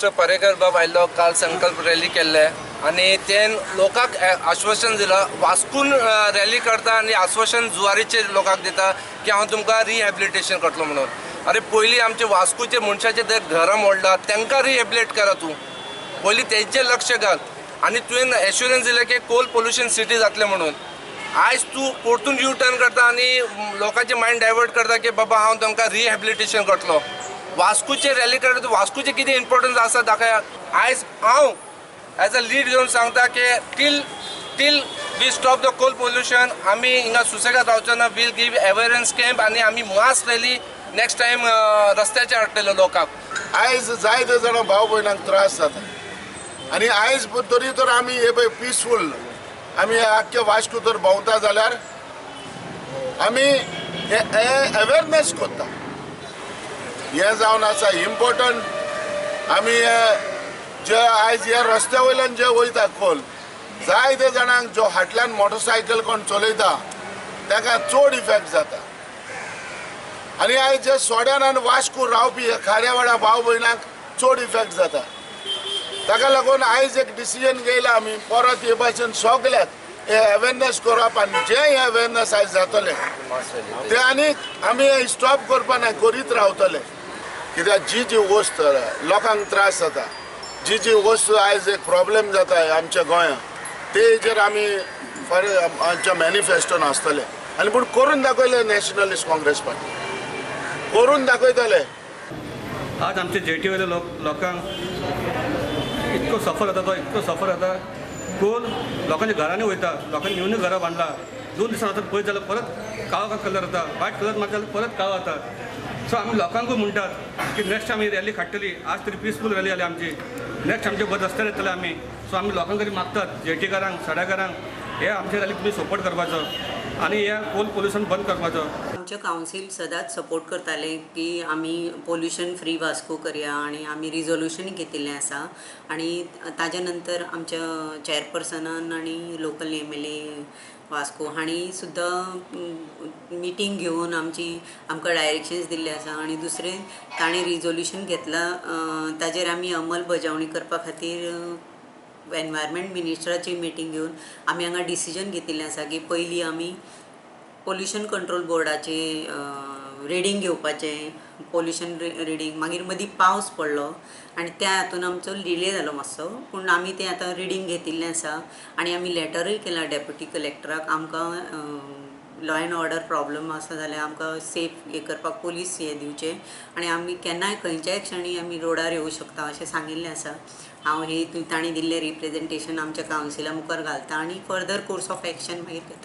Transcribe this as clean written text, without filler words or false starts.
Minister Paryekar बाब आयिल्लो काल संकल्प रॅली केल्ले आनी तेन लोकांक आश्वासन दिलां. वास्कून रॅली करता आनी आश्वासन जुवारीचेर लोकांक दिता की हांव तुमकां रिहॅबिलिटेशन करतलो म्हणून. अरे पयलीं आमचे वास्कोचे मनशाचे ते घरां मोडला तांकां रिहॅबिलिटेट करा, तूं पयलीं तेंचेर लक्ष घाल. आनी तुवें एश्युरन्स दिलें की कोल पोल्युशन सिटी जातलें म्हणून. आयज तूं परतून यू टर्न करता आनी लोकांचे मायंड डायवर्ट करता की बाबा हांव तांकां रिहॅबिलिटेशन करतलो. वास्कोचे रॅली करता, वास्कोचें कितें इम्पोर्टन्स आसा दाखया. आयज हांव एज अ लीड घेवन सांगता की till we stop the coal pollution आमी हिंगा सुसेगाद रावचो ना. वील गिव अवेरनस कॅम्प आनी आमी मास रॅली नेक्स्ट टायम रस्त्याचेर हाडटले लोकांक. आयज जायते जाणां भाव भयणांक त्रास जाता आनी आयज तरी तर आमी हे पळय पिसफूल आमी आख्खे वास्को तर भोंवता जाल्यार आमी हे अवेरनेस करता. हें जावन आसा इम्पोर्टंट. आमी जे आयज ह्या रस्त्या वयल्यान जे वयता खोल जायते जाणांक जो हाटल्यान मोटरसायकल कोण चलयता ताका चड इफेक्ट जाता. आनी आयज जे सोड्यान आनी वास्को रावपी खाऱ्यावाडा भाव भयणांक चड इफेक्ट जाता. ताका लागून आयज एक डिसिजन घेयला आमी परत हे भाशेन सगल्याक हे अवेरनेस करप आनी जे हे अवेरनेस आयज जातलें ते आनी आमी स्टॉप करपा ना, करीत रावतले. कित्याक जी जी वस्त लोकांक त्रास जाता, जी जी वस्तू आयज एक प्रॉब्लेम जाता आमच्या गोंयांत तेजेर आमी आमच्या मॅनिफेस्टोन आसतले आनी पूण करून दाखयले नॅशनलिस्ट काँग्रेस पार्टी करून दाखयतले. आज आमचे जेटी वयले लोकांक इतको सफर जाता, तो इतको सफर जाता कोण लोकांच्या घरांनी वयता, लोकांनी न्यू न्यू घरां बांदला, 2 दिसां वचत पळयत जाल्यार परत काळो कलर जाता, वायट कलर मारता जाल्यार परत काळो जाता. सो आमी लोकांकूय म्हणटात की नेक्स्ट आमी रॅली काडटली. आज तरी पिसफूल रॅली जाली आमची, नेक्स्ट आमचे बरें रस्त्यार येतले आमी. सो आमी लोकांक तरी मागतात जेटीकारांक सड्याकारांक हे आमचे रॅलीक तुमी सपोर्ट करपाचो आनी हे कोल पोल्युशन बंद करपाचो. आमचे कावन्सील सदांच सपोर्ट करताले की आमी पोल्युशन फ्री वास्को करया आनी आमी रिजोल्युशन घेतिल्लें आसा. आनी ताज्या नंतर आमच्या चेअरपर्सनान आनी लोकल MLA Vasco हांणी सुद्दां मिटींग घेवन आमकां डायरेक्शन्स दिल्ले आसा. आनी दुसरें ताणें रिजोल्युशन घेतलां ताजेर आमी अंमलबजावणी करपा खातीर एनवायरमेंट मिनिस्टराची मिटींग घेवन आमी हांगा डिसिजन घेतिल्लें आसा की पयलीं आमी पोल्युशन कंट्रोल बोर्डाचे रिडींग घेवपाचें, पोल्युशन रिडींग. मागीर मदीं पावस पडलो आनी त्या हातून आमचो डिले जालो मातसो, पूण आमी तें आतां रिडींग घेतिल्लें आसा आनी आमी लेटरूय केलां डेप्युटी कलेक्टराक. आमकां लॉ एंड ऑर्डर प्रॉब्लम आसा जाल्यार आमकां सेफ हें करपाक पोलीस हें दिवचें आनी आमी केन्नाय खंयच्याय क्षणी आमी रोडार येवं शकता अशें सांगिल्लें आसा. हांव हे तांणी दिल्लें रिप्रेजेंटेशन आमच्या कावन्सिला मुखार घालता आनी फर्दर कोर्स ऑफ एक्शन मागीर घेता.